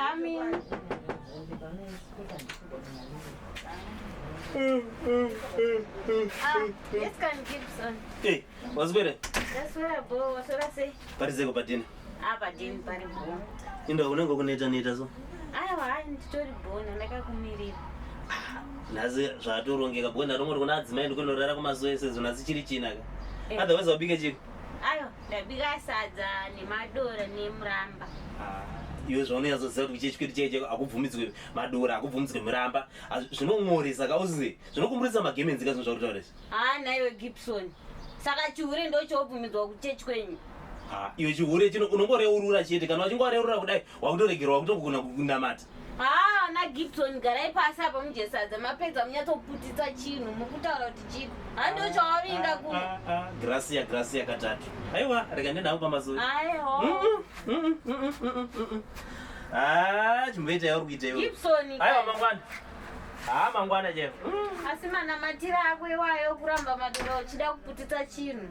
Come in. Ah, yes, can Gibson. Hey, waswera? Ndaswera bho, waswera sei? Parizeko padini? Ah, padini pari bho. Inda unenge kuneta neta so. Aiwa, hayi nditori bho, ndakakumirira. Nhasi zvatorongeka bho ndarongoti kuna adzimai ndikunorara kumasowe sezvo nhasi chiri china ka. Eh. Otherwise wabike chiko? Aiwa, ndabika sadza nemadora nemuramba. Ah, iwe zvaunonyatsoziva kuti kuchechi kwedu chaicho hakubvumidzwe madora hakubvumidzwe miramba zvinong'oresa ka uzive zvinokumburisa magemenzi ka zvinhu zvauri kutaura izvi Haa nhaiwe Gibson. Saka chihure ndochobvumidzwa kuchechi kwenyu? Ha, iwe chihure chino unongoreurura chete kana uchingoreurura kudai wakutoregerwa wakutogona kunamata. Haa ana Gibson garai pasi apa mudye sadza mapedza munyatsoputitsa chinhu mukutaura kuti chiko. Ha ndochawavinga kuno. Ah, ah, Gracia Gracia katatu. Aiwa rega ndiende hangu pamasowe. Aiwa. Ah, chimboita yauri kuita iwe. Gibson. Aiwa mangwana. Haa mangwana chaivo. Asi manamatira ako iwayo kuramba madora uchida kuputitsa chinhu.